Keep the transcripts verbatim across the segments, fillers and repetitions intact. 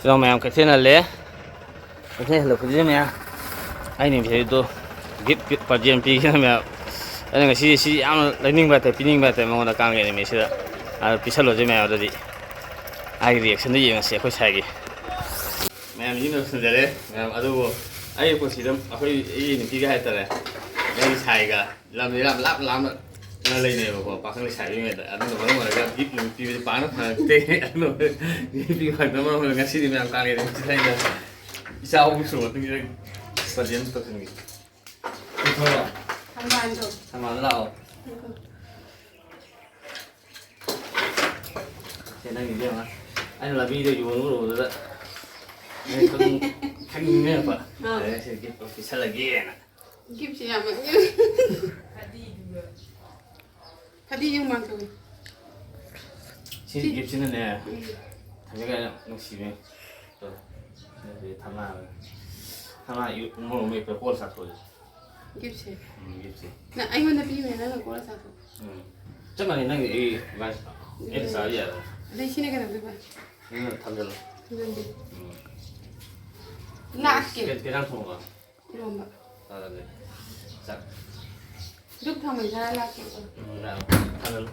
ꯀꯩꯅꯣ ꯃꯌꯥꯝ ꯀꯩꯊꯦꯜ ꯍꯜꯂꯦ꯫ ꯀꯩꯊꯦꯜ ꯍꯜꯂꯛꯄꯁꯤꯗ ꯃꯌꯥꯝ ꯑꯩꯅ ꯄꯤꯔꯛꯏꯗꯣ gift present ꯄꯤꯒꯦꯅ ꯃꯌꯥꯝ꯫ ꯑꯩꯅ ꯉꯁꯤ ꯁꯤ ꯌꯥꯝꯅ ꯂꯩꯅꯤꯡꯕ ꯍꯥꯏꯇꯥꯔꯦ, ꯄꯤꯅꯤꯡꯕ ꯍꯥꯏꯇꯥꯔꯦ ꯃꯉꯣꯟꯗ ꯀꯥꯡꯂꯦꯟ ꯅꯨꯃꯤꯠꯁꯤꯗ꯫ ꯑꯗꯣ ꯄꯤꯁꯜꯂꯣꯁꯦ ꯃꯌꯥꯝ ꯑꯗꯨꯗꯤ꯫ ꯑꯩꯒꯤ reaction ꯗꯣ ꯌꯦꯡꯉꯁꯤ ꯑꯩꯈꯣꯏ ꯁꯥꯏꯒꯤ꯫ ꯃꯌꯥꯝ ꯌꯨꯝ ꯌꯧꯁꯟꯖꯔꯦ ꯃꯌꯥꯝ꯫ ꯑꯗꯨꯕꯨ ꯑꯩꯒꯤ ꯄꯨꯟꯁꯤꯗ ꯑꯩꯈꯣꯏ ꯑꯩꯒꯤ ꯅꯨꯄꯤꯒ ꯍꯥꯏꯇꯥꯔꯦ, ꯑꯩꯒꯤ ꯁꯥꯏꯒ ꯂꯝꯁꯦ ꯌꯥꯝ ꯂꯥꯞ ꯂꯥꯞꯅ ꯂꯩꯅꯩꯕꯀꯣ, ꯄꯥꯈꯪ ꯂꯩꯁꯥꯕꯤꯉꯩꯗ꯫ ꯑꯗꯨꯅ ꯃꯔꯝ ꯑꯣꯏꯔꯒ gift ꯅꯨꯡ ꯄꯤꯕꯁꯦ ꯄꯥꯛꯅ ꯐꯪꯉꯛꯇꯦ꯫ ꯑꯗꯨꯅ gift ꯄꯤꯕ ꯐꯪꯗꯕ ꯃꯔꯝ ꯑꯣꯏꯔꯒ ꯉꯁꯤꯗꯤ ꯃꯌꯥꯝ ꯀꯥꯡꯂꯦꯟ ꯅꯨꯃꯤꯠꯁꯤꯗ ꯑꯩꯅ ꯏꯆꯥ ꯑꯍꯨꯝ ꯁꯨꯔ ꯃꯇꯨꯡꯁꯤꯗ present ꯇꯧꯁꯤꯟꯒꯦ꯫ ꯊꯝꯕꯥꯜꯗꯣ꯫ ꯊꯝꯕꯥꯜ ꯂꯥꯛꯑꯣ꯫ ꯁꯦ, ꯅꯪꯒꯤꯗꯤ ꯌꯦꯡꯉꯣ꯫ ꯑꯩꯅ ꯂꯝꯕꯤꯗ ꯌꯣꯟꯕ ꯎꯔꯨꯕꯗꯨꯗ ꯅꯪ ꯈꯪ-, ꯈꯪꯅꯤꯡꯉꯛꯄ꯫ ꯑꯥ꯫ ꯑꯗꯩ ꯁꯤ gift ꯄꯤꯁꯜꯂꯒꯦꯅ꯫ Gift ꯁꯦ ꯌꯥꯝ ꯐꯗꯤ ꯌꯨꯝ ꯃꯥꯟ ꯇꯧꯋꯤ꯫ ꯁꯤ gift ꯁꯤꯅꯅꯦ, ꯎꯝ꯫ ꯊꯝꯃꯦ ꯀꯥꯏꯅ ꯅꯨꯡꯁꯤꯕ꯫ ꯇꯧ꯫ ꯅꯠꯇꯦ, ꯊꯝꯅꯥ ꯍꯥꯏꯕ꯫ ꯊꯝꯅꯥ ꯏ-, ꯃꯣꯔꯣꯛ ꯃꯦꯠꯄ ꯀꯣꯠꯂ ꯆꯥꯊꯣꯛꯑꯁꯤ꯫ Gift ꯁꯦ꯫ ꯎꯝ, gift ꯁꯦ꯫ ꯅꯪ ꯑꯩꯉꯣꯟꯗ ꯄꯤꯕꯅꯦ, ꯅꯪꯅ ꯀꯣꯠꯂ ꯆꯥꯊꯣꯛ꯫ ꯎꯝ꯫ ꯆꯞ ꯃꯥꯟꯅꯩ, ꯅꯪꯒꯤ ꯑꯩ ꯏꯕꯥꯅꯤ ꯑꯩꯅ ꯆꯥꯕ ꯌꯥꯔꯦ꯫ ꯑꯗꯩ ꯁꯤꯅ ꯀꯩꯗꯧꯗꯣꯏꯕ? ꯅꯪꯅ ꯊꯝꯖꯜꯂꯣ꯫ ꯊꯝꯖꯜꯂꯦ꯫ ꯎꯝ꯫ ꯂꯥꯛꯀꯦ꯫ ꯀꯩ, ꯀꯩ ꯏꯟꯖꯥꯡ ꯊꯣꯡꯕ? ꯏꯔꯣꯝꯕ꯫ ꯐꯔꯦ꯫ ꯆꯥꯛ꯫ ꯗꯨꯛ ꯊꯥꯎꯃꯩ ꯆꯥꯔ ꯂꯥꯛꯀꯦꯀꯣ꯫ ꯎꯝ, ꯂꯥꯛꯑꯣ꯫ ꯊꯥꯡꯒꯠꯂꯨ꯫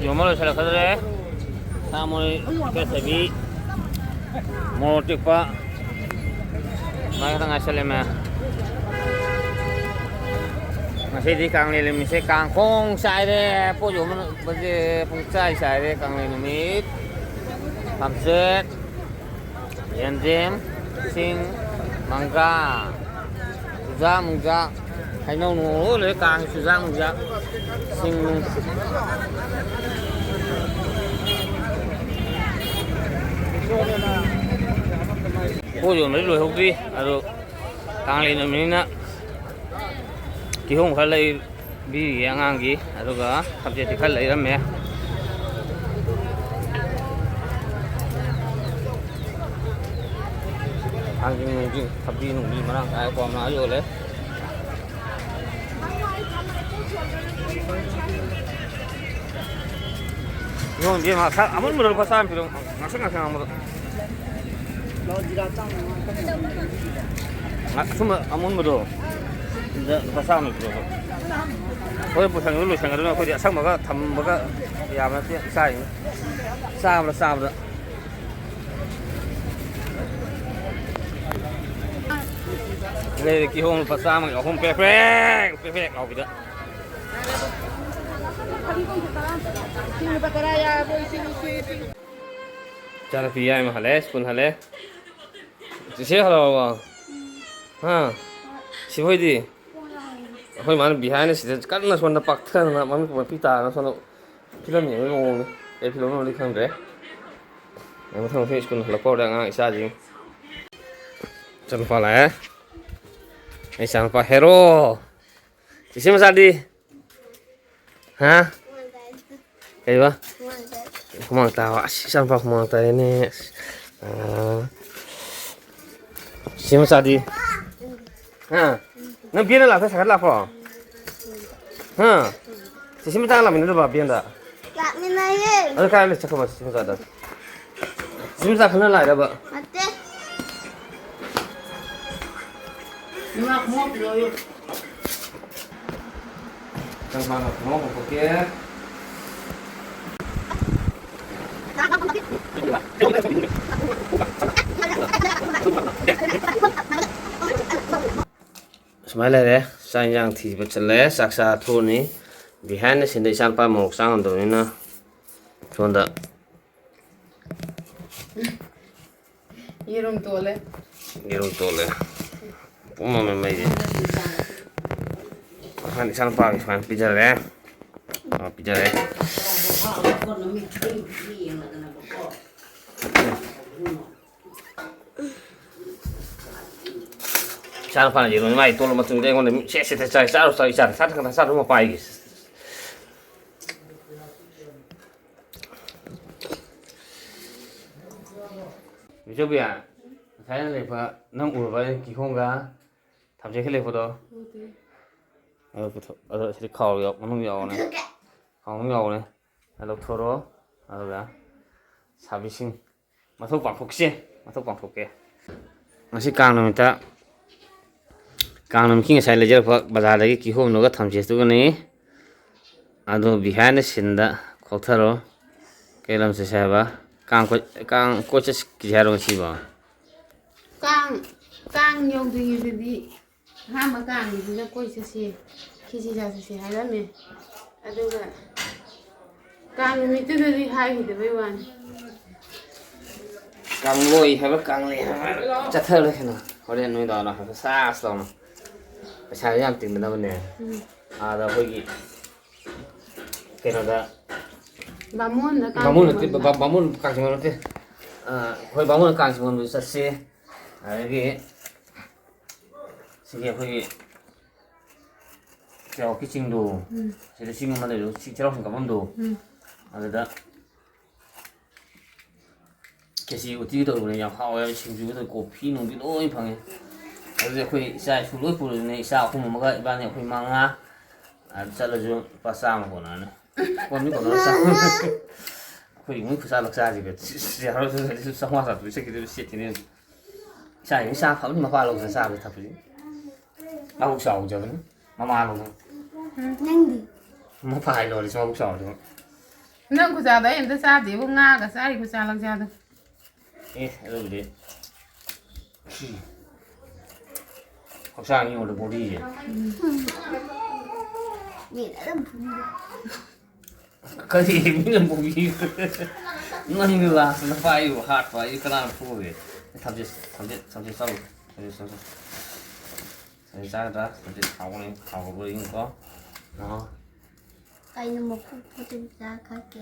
ꯌꯣꯟꯕ ꯂꯣꯏꯁꯤꯜꯂꯛꯀꯗꯧꯔꯦ꯫ ꯁꯥ ꯃꯔꯣꯏ, ꯈꯔ ꯊꯕꯤ, ꯃꯣꯔꯣꯛ ꯑꯇꯦꯛꯄ꯫ ꯁꯨꯃꯥꯏ ꯈꯛꯇ ꯉꯥꯏꯁꯜꯂꯦ ꯃꯌꯥꯝ꯫ ꯉꯁꯤꯗꯤ ꯀꯥꯡꯂꯦꯟ ꯅꯨꯃꯤꯠꯁꯦ ꯀꯥꯡꯈꯣꯡ ꯆꯥꯏꯔꯦ꯫ ꯄꯣꯠ ꯌꯣꯟꯕꯁꯦ ꯄꯨꯡꯆꯥꯏ ꯆꯥꯏꯔꯦ ꯀꯥꯡꯂꯦꯟ ꯅꯨꯃꯤꯠ꯫ ꯊꯝꯆꯦꯠ꯫ ꯌꯦꯟꯗꯦꯝ, ꯁꯤꯡ, ꯃꯪꯒ꯭ꯔꯥ, ꯆꯨꯖꯥꯛ ꯅꯨꯡꯖꯥꯛ, ꯍꯩꯅꯧ ꯅꯨꯡ ꯂꯣꯏ ꯂꯩ, ꯀꯥꯡꯒꯤ ꯆꯨꯖꯥꯛ ꯅꯨꯡꯖꯥꯛ, ꯁꯤꯡ ꯅꯨꯡ꯫ ꯄꯣꯠ ꯌꯣꯟꯕꯗꯤ ꯂꯣꯏꯍꯧꯗ꯭ꯔꯤ, ꯑꯗꯣ ꯀꯥꯡꯂꯦꯟ ꯅꯨꯃꯤꯠꯅꯤꯅ ꯀꯤꯍꯣꯝ ꯈꯔ ꯂꯩ꯫ ꯄꯤꯔꯤꯌꯦ ꯑꯉꯥꯡꯒꯤ, ꯑꯗꯨꯒ ꯊꯝꯆꯦꯠꯇꯤ ꯈꯔ ꯂꯩꯔꯝꯃꯦ꯫ ꯊꯥꯡꯖꯤꯡ ꯅꯨꯡꯖꯤꯡ, ꯊꯕꯤ ꯅꯨꯡꯕꯤ ꯃꯔꯥꯡ ꯀꯥꯏ ꯀꯣꯝꯂꯥ ꯌꯣꯜꯂꯦ꯫ ꯀꯤꯍꯣꯝꯗꯤ ꯉꯥꯛꯁꯪ ꯑꯃꯨꯟꯕꯗꯣ ꯂꯨꯄꯥ ꯆꯥꯝꯃ ꯄꯤꯔꯣ꯫ ꯉꯥꯛꯁꯪ ꯉꯥꯛꯁꯪ ꯑꯃꯨꯟꯕꯗꯣ꯫ ꯉꯥꯛ-, ꯁꯨꯝꯕ ꯑꯃꯨꯟꯕꯗꯣ꯫ ꯁꯤꯗ ꯂꯨꯄꯥ ꯆꯥꯝꯃ ꯄꯤꯔꯣ꯫ ꯍꯣꯔꯦꯟ ꯄꯨꯁꯟꯈ꯭ꯔ ꯂꯣꯏꯁꯟꯈ꯭ꯔꯗꯨꯅ ꯑꯩꯈꯣꯏꯗꯤ ꯑꯁꯪꯕꯒ ꯊꯝꯕꯒ ꯌꯥꯕ ꯅꯠꯇꯦ ꯆꯥꯔꯤꯅꯤ꯫ ꯆꯥꯕꯗ ꯆꯥꯕꯗ꯫ ꯂꯩꯔꯦ ꯀꯤꯍꯣꯝ ꯂꯨꯄꯥ ꯆꯥꯝꯃꯒꯤ ꯑꯍꯨꯝ ꯄꯦꯛ ꯄꯦꯛ ꯄꯦꯛ ꯄꯦꯛ ꯂꯥꯎꯕꯤꯗ꯫ ꯏꯆꯥꯅꯨꯄꯤ ꯌꯥꯏꯃ ꯍꯜꯂꯦ, ꯁ꯭ꯀꯨꯜ ꯍꯜꯂꯦ꯫ ꯆꯦꯆꯦ ꯍꯜꯂꯛꯑꯕꯣ? ꯍꯥ? ꯁꯤꯕꯣꯏꯗꯤ? ꯑꯩꯈꯣꯏ ꯃꯥꯅ behind ꯁꯤꯗ ꯀꯟꯅ ꯁꯣꯝꯗ ꯄꯥꯛꯊꯗꯅ ꯃꯃꯤꯠ ꯃꯄꯤ ꯇꯥꯗꯅ ꯁꯣꯝꯗ ꯐꯤꯂꯝ ꯌꯦꯡꯕꯒꯤ ꯃꯑꯣꯡꯅꯤ꯫ ꯀꯩ ꯐꯤꯂꯝꯅꯣꯗꯤ ꯈꯪꯗ꯭ꯔꯦ꯫ ꯑꯩ ꯃꯊꯪ ꯃꯊꯪ ꯁ꯭ꯀꯨꯜ ꯍꯜꯂꯛꯄ ꯍꯧꯔꯦ ꯑꯉꯥꯡ ꯏꯆꯥꯁꯤꯡ꯫ ꯏꯆꯥꯅꯨꯄꯥ ꯂꯥꯛꯑꯦ꯫ ꯑꯩ ꯏꯆꯥꯅꯨꯄꯥ ꯍꯦꯔꯣ꯫ ꯆꯤꯆꯦ ꯃꯆꯥꯗꯤ? ꯍꯥ? ꯀꯩꯕ? ꯍꯨꯃꯥꯡ ꯇꯥꯕ꯫ ꯑꯁ, ꯏꯆꯥꯅꯨꯄꯥ ꯍꯨꯃꯥꯡ ꯇꯥꯏꯅꯦ꯫ ꯑꯁ, ꯑꯥ꯫ ꯆꯤꯆꯦ ꯃꯆꯥꯗꯤ? ꯍꯥ? ꯅꯪ ꯕꯦꯟꯗ ꯂꯥꯛꯄ꯭ꯔꯣ, ꯁꯥꯏꯀꯜ ꯂꯥꯛꯄ꯭ꯔꯣ? ꯍꯥ? ꯆꯤꯆꯦ ꯃꯆꯥꯒ ꯂꯥꯛꯃꯤꯟꯅꯗꯕ ꯕꯦꯟꯗ? ꯂꯥꯛꯃꯤꯟꯅꯩꯌꯦ꯫ ꯑꯗꯨ ꯀꯥꯏ ꯂꯩ ꯆꯠꯈ꯭ꯔꯕ ꯆꯤꯆꯦ ꯃꯆꯥꯗꯣ? ꯆꯤꯆꯦ ꯃꯆꯥ ꯈꯪꯅ ꯂꯥꯛꯏꯔꯕ? ꯅꯠꯇꯦ꯫ ꯏꯃꯥ ꯈꯣꯡꯎꯞ ꯄꯤꯔꯛꯑꯣꯌꯨ꯫ ꯆꯪꯄꯥꯅ ꯈꯣꯡꯎꯞ ꯍꯣꯡꯗꯣꯛꯀꯦ꯫ ꯁꯨꯃꯥꯏꯅ ꯂꯩꯔꯦ꯫ ꯆꯥꯛ ꯏꯟꯖꯥꯡ ꯊꯤꯕ ꯆꯠꯂꯦ꯫ ꯆꯥꯛ ꯆꯥ ꯊꯣꯛꯑꯅꯤ꯫ Behind ꯁꯤꯗ ꯏꯆꯥꯅꯨꯄꯥ ꯃꯣꯔꯣꯛ ꯆꯥ ꯉꯝꯗꯕꯅꯤꯅ ꯁꯣꯝꯗ ꯌꯦꯔꯨꯝ ꯇꯣꯠꯂꯦ꯫ ꯌꯦꯔꯨꯝ ꯇꯣꯠꯂꯦ꯫ ꯄꯨꯝꯃꯝꯃꯦ ꯃꯩꯁꯦ꯫ ꯑꯍꯟ ꯏꯆꯥꯅꯨꯄꯥꯒꯤ ꯁꯨꯃꯥꯏꯅ ꯄꯤꯖꯔꯦ꯫ ꯑ, ꯄꯤꯖꯔꯦ꯫ ꯏꯆꯥꯅꯨꯄꯥꯅ ꯌꯦꯔꯨꯝ ꯃꯥꯏ ꯇꯣꯠꯂ ꯃꯇꯨꯡꯗ ꯑꯩꯉꯣꯟꯗ ꯁꯦ, ꯁꯦ, ꯁꯦ, ꯆꯥꯏ, ꯆꯥꯔꯨ, ꯆꯥꯔꯨ, ꯏꯆꯥ, ꯁꯠ ꯈꯛꯇ ꯆꯥꯔꯨ ꯃꯄꯥꯏꯒꯤ꯫ ꯕꯤꯆꯧꯕꯤ, ꯉꯁꯥꯏ ꯅꯪ ꯂꯩꯔꯛꯄ, ꯅꯪ ꯎꯔꯕ ꯑꯩꯅ ꯀꯤꯍꯣꯝꯒ ꯊꯝꯆꯦꯠꯀ ꯂꯩꯔꯛꯄꯗꯣ? ꯎꯗꯦ꯫ ꯑꯗꯣ ꯄꯨꯊꯣꯛ-, ꯑꯗꯣ ꯁꯤꯗꯤ ꯈꯥꯎ ꯌꯥꯎ-, ꯃꯅꯨꯡ ꯌꯥꯎꯕꯅꯦ꯫ ꯈꯥꯎ ꯃꯅꯨꯡ ꯌꯥꯎꯕꯅꯦ꯫ ꯑꯗꯣ ꯂꯧꯊꯣꯔꯛꯑꯣ꯫ ꯑꯗꯨꯒ ꯁꯥꯕꯤꯁꯤꯡ ꯃꯊꯧ ꯄꯥꯡꯊꯣꯛꯁꯦ, ꯃꯊꯧ ꯄꯥꯡꯊꯣꯛꯀꯦ꯫ ꯉꯁꯤ ꯀꯥꯡ ꯅꯨꯃꯤꯠꯇ, ꯀꯥꯡ ꯅꯨꯃꯤꯠꯀꯤ ꯉꯁꯥꯏ ꯂꯩꯖꯔꯛꯄ ꯕꯖꯥꯔꯗꯒꯤ ꯀꯤꯍꯣꯝꯗꯨꯒ ꯊꯝꯆꯦꯠꯇꯨꯒꯅꯤ꯫ ꯑꯗꯨ behind the scene ꯗ ꯈꯣꯛꯊꯔꯣ꯫ ꯀꯩ ꯂꯝ ꯆꯠꯁꯦ ꯍꯥꯏꯕ? ꯀꯥꯡ ꯀꯣꯏ-, ꯀꯥꯡ ꯀꯣꯏ ꯆꯠꯈꯤꯁꯦ ꯍꯥꯏꯔꯣ ꯉꯁꯤꯕꯣ? ꯀꯥꯡ, ꯀꯥꯡ ꯌꯧꯗ꯭ꯔꯤꯉꯩꯗꯗꯤ ꯑꯍꯥꯟꯕ ꯀꯥꯡꯒꯤꯗꯨꯗ ꯀꯣꯏ ꯆꯠꯁꯤ, ꯈꯦꯆꯤ ꯆꯥ ꯆꯠꯁꯤ ꯍꯥꯏꯔꯝꯃꯦ꯫ ꯑꯗꯨꯒ ꯀꯥꯡ ꯅꯨꯃꯤꯠꯇꯨꯗꯗꯤ ꯍꯥꯏꯈꯤꯗꯕꯩ ꯋꯥꯅꯤ꯫ ꯀꯥꯡꯂꯣꯏ ꯍꯥꯏꯕ꯭ꯔꯥ, ꯀꯥꯡꯂꯩ ꯍꯥꯏꯕ꯭ꯔꯥ? ꯆꯠꯊꯔꯦ ꯀꯩꯅꯣ꯫ ꯍꯣꯔꯦꯟ ꯅꯨꯃꯤꯗꯥꯡ ꯍꯥꯏꯐꯦꯠ ꯆꯥꯁꯤ ꯇꯧꯅ꯫ ꯄꯩꯁꯥꯁꯨ ꯌꯥꯝ ꯇꯤꯡꯗꯅꯕꯅꯦ꯫ ꯎꯝ꯫ ꯑꯥꯗ ꯑꯩꯈꯣꯏꯒꯤ ꯀꯩꯅꯣꯗ, ꯕꯥꯃꯣꯟꯗ ꯀꯥꯡ ꯕꯥꯃꯣꯟ ꯅꯠꯇꯦ, ꯆꯤꯡꯕ꯫ ꯕꯥ-, ꯕꯥꯃꯣꯟ ꯀꯥꯡ ꯆꯤꯡꯕ ꯅꯠꯇꯦ꯫ ꯑ, ꯑꯩꯈꯣꯏ ꯕꯥꯃꯣꯟ ꯀꯥꯡ ꯆꯤꯡꯕ ꯆꯠꯁꯤ꯫ ꯑꯗꯒꯤ ꯁꯤꯒꯤ ꯑꯩꯈꯣꯏꯒꯤ ꯆꯩꯔꯥꯎꯀꯤ ꯆꯤꯡꯗꯣ, ꯎꯝ꯫ ꯁꯤꯗ ꯆꯤꯡ ꯑꯃ ꯂꯩꯕꯗꯣ, ꯆꯤ-, ꯆꯩꯔꯥꯎ ꯆꯤꯡ ꯀꯥꯐꯝꯗꯣ, ꯎꯝ꯫ ꯑꯗꯨꯗ ꯈꯦꯆꯤ ꯎꯇꯤ ꯇꯧꯕꯅꯦ, ꯌꯥꯝ ꯍꯥꯎꯋꯦ꯫ ꯁꯤꯡꯖꯨ ꯇꯧ, ꯀꯣꯐꯤ ꯅꯨꯡꯕꯤ ꯂꯣꯏ ꯐꯪꯉꯦ꯫ ꯑꯗꯨꯗꯤ ꯑꯩꯈꯣꯏ ꯏꯆꯥ ꯏꯁꯨ ꯂꯣꯏ ꯄꯨꯔꯗꯨꯅꯦ, ꯏꯆꯥ ꯑꯍꯨꯝ ꯑꯃꯒ ꯏꯕꯥꯅꯤ ꯑꯩꯈꯣꯏ ꯃꯉꯥ꯫ ꯑꯗꯨ ꯆꯠꯂꯁꯨ ꯂꯨꯄꯥ ꯆꯥꯝꯃ ꯀꯣꯟꯅꯔꯅꯤ꯫ ꯀꯣꯟꯅꯤ ꯀꯣꯟꯅꯔꯣꯏ ꯆꯥꯝꯃ꯫ ꯑꯩꯈꯣꯏ ꯏꯃꯨꯡ ꯈꯨꯆꯥ ꯂꯛꯆꯥꯁꯤꯒ ꯆꯥꯝꯃꯉꯥ ꯆꯥꯇ꯭ꯔꯨꯛ ꯆꯠꯈꯤꯗꯣꯏꯕ ꯁꯦꯠꯈꯤꯅꯦ꯫ ꯏꯆꯥ ꯏꯆꯥ ꯐꯕꯅꯤ ꯃꯄꯥ ꯂꯧꯗꯅ ꯆꯥꯕꯁꯤ ꯊꯛꯄꯁꯤ꯫ ꯃꯕꯨꯛ ꯆꯥꯎꯖꯕꯅꯤ ꯃꯃꯥ ꯂꯧꯗꯅ꯫ ꯅꯪꯗꯤ? ꯃꯄꯥ ꯍꯥꯏ ꯂꯣꯏꯔꯦ ꯃꯕꯨꯛ ꯆꯥꯎꯔꯗꯤ꯫ ꯅꯪ ꯈꯨꯆꯥꯗꯣ ꯑꯩ ꯑꯝꯇ ꯆꯥꯗꯦꯕꯨ, ꯉꯥꯒ ꯆꯥꯔꯤ ꯈꯨꯆꯥ ꯂꯛꯆꯥꯗꯣ꯫ ꯑꯦ, ꯑꯗꯨꯕꯨꯗꯤ꯫ ꯍꯛꯆꯥꯡꯒꯤ ꯑꯣꯏꯅ ꯕꯣꯗꯤꯁꯦ꯫ ꯃꯤꯅ ꯑꯗꯨꯝ ꯐꯨꯕꯤꯕ꯫ ꯀꯔꯤ ꯃꯤꯅ ꯐꯨꯕꯤ? ꯅꯪꯅ ꯂꯥꯁꯇ ꯅꯄꯥ ꯑꯩꯕꯨ ꯍꯥꯠꯄ, ꯑꯩ ꯀꯅꯥꯅ ꯐꯨꯒꯦ? ꯊꯝꯆꯦꯠ, ꯊꯝꯆꯦꯠ, ꯊꯝꯆꯦꯠ ꯆꯥꯎ꯫ ꯊꯝꯆꯦꯠ ꯆꯥꯎ, ꯆꯥꯎ꯫ ꯊꯝꯆꯦꯠ ꯆꯥꯒꯗ꯭ꯔꯥ? ꯊꯝꯆꯦꯠ ꯍꯥꯎꯕꯅꯤ, ꯍꯥꯎꯕ꯭ꯔꯥ ꯌꯦꯡꯉꯨꯀꯣ꯫ ꯑꯣ꯫ ꯀꯩꯅꯣ ꯃꯈꯨꯝ ꯈꯨꯠꯇꯨꯝ ꯆꯥꯈꯠꯀꯦ꯫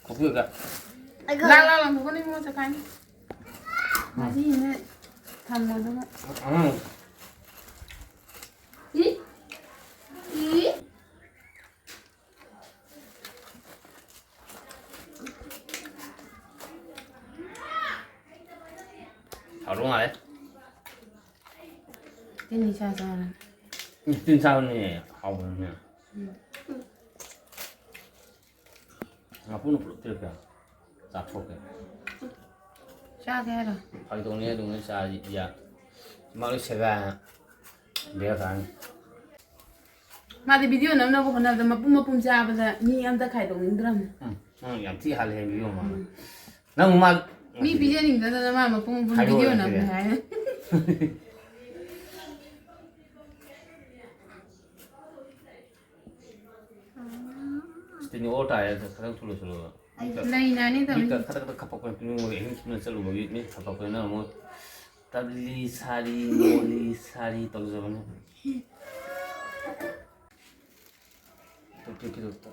ꯈꯣꯛꯄꯤꯌꯨꯗ꯫ ꯑꯩꯒ ꯂꯥꯛ, ꯂꯥꯛ, ꯂꯪꯊꯣꯛꯀꯅꯤ ꯏꯕꯨꯡꯉꯣ, ꯆꯈꯥꯏꯅꯤ꯫ ꯃꯍꯤꯅꯦ ꯊꯝꯃꯣꯗꯨꯒ꯫ ꯑꯉꯥꯡ꯫ ꯏ? ꯏ? ꯍꯥꯎꯗꯧ ꯃꯥꯜꯂꯦ꯫ ꯇꯤꯟ ꯏꯆꯥ ꯆꯥꯔꯦ꯫ ꯎꯝ, ꯇꯤꯟ ꯆꯥꯕꯅꯦ꯫ ꯍꯥꯎꯕꯅꯤꯅꯦ꯫ ꯎꯝ꯫ ꯃꯄꯨꯅ ꯄꯨꯂꯞ ꯄꯤꯔꯛꯀꯦ꯫ ꯆꯥꯊꯣꯛꯀꯦ꯫ ꯆꯥꯒꯦ ꯍꯥꯏꯔꯣ? ꯐꯥꯒꯤ ꯇꯧꯅꯤ, ꯑꯗꯨꯝ ꯆꯥꯁꯤ, ꯌꯥ꯫ ꯃꯥ ꯂꯣꯏ ꯁꯦꯒꯥꯏ꯫ ꯕꯦꯔꯥ ꯀꯥꯅꯤ꯫ ꯃꯥꯗꯤ video ꯅꯝꯅꯕ ꯍꯣꯠꯅꯕꯗ ꯃꯄꯨꯝ ꯃꯄꯨꯝ ꯆꯥꯕꯗ ꯃꯤ ꯑꯝꯇ ꯈꯥꯏꯗꯣꯛꯅꯤꯡꯗ꯭ꯔꯕꯅꯤ꯫ ꯎꯝ, ꯎꯝ, ꯌꯥꯝ ꯊꯤ ꯍꯥꯜꯂꯦ video ꯃꯥ꯫ ꯎꯝ꯫ ꯅꯪ ꯃꯥ ꯃꯤ ꯄꯤꯖꯅꯤꯡꯗꯗꯅ ꯃꯥ ꯃꯄꯨꯝ ꯃꯄꯨꯝ ꯍꯥꯏꯗꯣꯛꯑꯣ video ꯅꯝꯃꯦ ꯍꯥꯏ꯫ ꯁꯤꯗꯅꯤ ꯑꯣ ꯇꯥꯔꯦ, ꯈꯤꯇꯪ ꯊꯨꯅ ꯂꯣꯏꯁꯤꯜꯂꯣ꯫ ꯃꯤꯠꯀ ꯂꯩ ꯅꯥꯅꯤ ꯇꯧꯔꯤ꯫ ꯃꯤꯠꯀ ꯈꯇꯛ ꯈꯇꯛ ꯈꯞꯄꯛꯄꯅ ꯇꯨꯝꯅꯤꯡꯕꯒꯤ ꯑꯍꯤꯡ ꯇꯨꯝꯅ ꯆꯠꯂꯨꯕꯒꯤ ꯃꯤꯠ ꯈꯞꯄꯛꯄꯅꯤꯅ ꯑꯃꯨꯛ ꯇꯜꯂꯤ ꯁꯥꯔꯤ ꯃꯣꯜꯂꯤ ꯁꯥꯔꯤ ꯇꯧꯖꯕꯅꯤ꯫ ꯇꯨ, ꯇꯨ, ꯇꯨ, ꯇꯨ꯫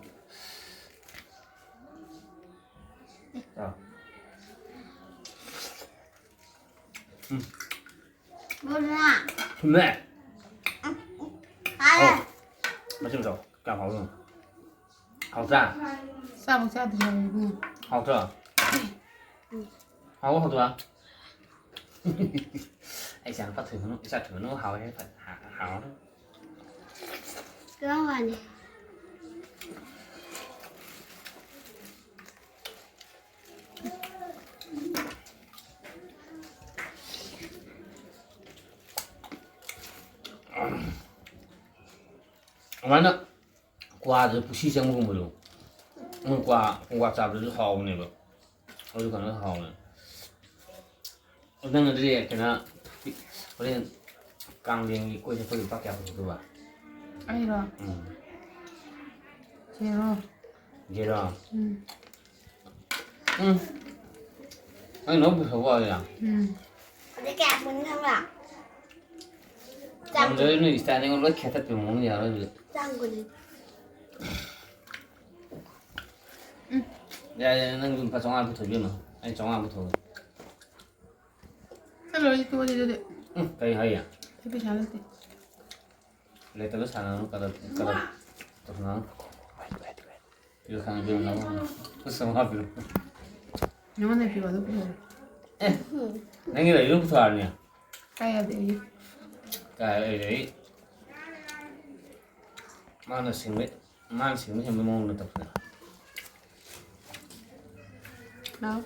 ꯑꯥ꯫ ꯎꯝ꯫ ꯕꯣꯂꯥ꯫ ꯊꯨꯝꯃꯦ꯫ ꯎꯝ, ꯎꯝ꯫ ꯍꯥꯎ꯫ ꯍꯥꯎꯔꯦ꯫ ꯃꯆꯦ ꯃꯆꯧ, ꯀꯌꯥꯝ ꯍꯥꯎꯗꯣꯏꯅꯣ? ꯍꯥꯎꯇ꯭ꯔꯥ? ꯆꯥꯕꯨ ꯆꯥꯗ꯭ꯔꯤ ꯍꯥꯏꯕ ꯏꯕꯨꯡꯉꯣ꯫ ꯍꯥꯎꯇ꯭ꯔꯣ? ꯎꯝ꯫ ꯍꯥꯎꯕ ꯍꯥꯎꯇꯕ? ꯑꯩ ꯏꯆꯥ ꯅꯨꯄꯥ ꯊꯣꯏꯕꯅꯨ, ꯏꯆꯥ ꯊꯣꯏꯕꯅꯨ ꯍꯥꯎꯋꯦ ꯍꯥꯏ ꯐ-, ꯍꯥ-, ꯍꯥꯎꯔꯅꯤ꯫ ꯀꯔꯝ ꯀꯥꯟꯗ? ꯑꯗꯨꯃꯥꯏꯅ ꯀ꯭ꯋꯥꯗꯨ ꯄꯨꯛꯁꯤ ꯆꯪꯕꯒꯨꯝꯕꯗꯣ꯫ ꯃꯣꯏ ꯀ꯭ꯋꯥ, ꯀ꯭ꯋꯥ ꯆꯥꯕꯗꯨꯁꯨ ꯍꯥꯎꯕꯅꯦꯕ꯫ ꯑꯗꯨ ꯀꯩꯅꯣ ꯍꯥꯎꯕꯅꯦ꯫ ꯅꯪ ꯑꯗꯨꯗꯤ ꯀꯩꯅꯣ, ꯍꯣꯔꯦꯟ ꯀꯥꯡꯂꯦꯟꯒꯤ ꯀꯣꯏ ꯆꯠꯄꯒꯤ ꯂꯨꯄꯥ ꯀꯌꯥ ꯄꯨꯊꯣꯛꯇꯣꯏꯕ? ꯑꯩꯔꯣ? ꯎꯝ꯫ Zero꯫ Zero? ꯎꯝ꯫ ꯎꯝ꯫ ꯅꯪ ꯅꯣꯏ ꯄꯨꯊꯣꯛꯄ ꯋꯥꯔꯤꯔꯥ? ꯎꯝ꯫ ꯑꯗꯩ ꯀꯌꯥ ꯄꯨꯅꯤ ꯈꯪꯕ꯭ꯔꯥ? ꯆꯥꯝ ꯀꯨꯟ꯫ ꯉꯝꯖꯔꯣꯏ, ꯅꯣꯏ ꯏꯁꯇꯥꯏꯜꯅꯤ, ꯂꯣꯏ ꯈꯦꯠꯇꯠꯄ ꯃꯑꯣꯡ ꯌꯥꯔꯣꯏ ꯑꯗꯨꯗꯤ꯫ ꯆꯥꯝ ꯀꯨꯟ꯫ ꯎꯝ꯫ ꯌꯥꯔꯦ, ꯌꯥꯔꯦ, ꯅꯪꯁꯨ ꯂꯨꯄꯥ ꯆꯥꯝꯃꯉꯥ ꯄꯨꯊꯣꯛ ꯏꯕꯦꯝꯃ꯫ ꯑꯩ ꯆꯥꯝꯃꯉꯥ ꯄꯨꯊꯣꯛꯑꯒꯦ꯫ ꯆꯠꯂꯣ, ꯑꯩ ꯇꯣꯛꯑꯁꯤ ꯑꯗꯨꯗꯤ꯫ ꯎꯝ, ꯀꯩ ꯍꯥꯏꯌꯦ? ꯑꯩ ꯄꯩꯁꯥ ꯂꯩꯇꯦ꯫ ꯂꯩꯇꯕ ꯁꯥꯟꯅꯅꯨ, ꯀꯗꯔ, ꯀꯗꯔ ꯇꯧꯁꯟꯅꯅꯨ꯫ ꯄꯤꯔꯣ, ꯈꯪꯉꯦ, ꯄꯤꯔꯣ, ꯂꯧꯔꯣ꯫ ꯂꯨꯄꯥ ꯆꯥꯝꯃꯉꯥ ꯄꯤꯔꯣ꯫ ꯅꯉꯣꯟꯗ ꯄꯤꯔꯣ, ꯑꯗꯨ ꯄꯨꯊꯣꯛꯑꯣ꯫ ꯑꯦ, ꯅꯪꯒꯤ ꯂꯩꯗꯨ ꯄꯨꯊꯣꯛꯑꯕꯅꯦ꯫ ꯀꯥꯏ ꯌꯥꯗꯦ ꯑꯩꯒꯤ? ꯀꯥꯏ ꯂꯩ? ꯃꯥꯅ ꯁꯤꯡꯕ, ꯃꯥꯅ ꯁꯤꯡꯕ ꯍꯦꯟꯕ ꯃꯑꯣꯡꯗ ꯇꯧꯁꯤꯜꯂꯦ꯫ ꯂꯥꯎ꯫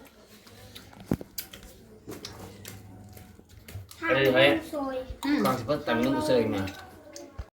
ꯑꯗꯨꯗꯤ ꯍꯣꯔꯦꯟ ꯁꯣꯏ꯫ ꯀꯥꯡ ꯆꯤꯛꯄ ꯇꯥꯏꯃꯤꯡꯗ ꯎꯠꯆꯔꯒꯦ ꯃꯌꯥꯝ꯫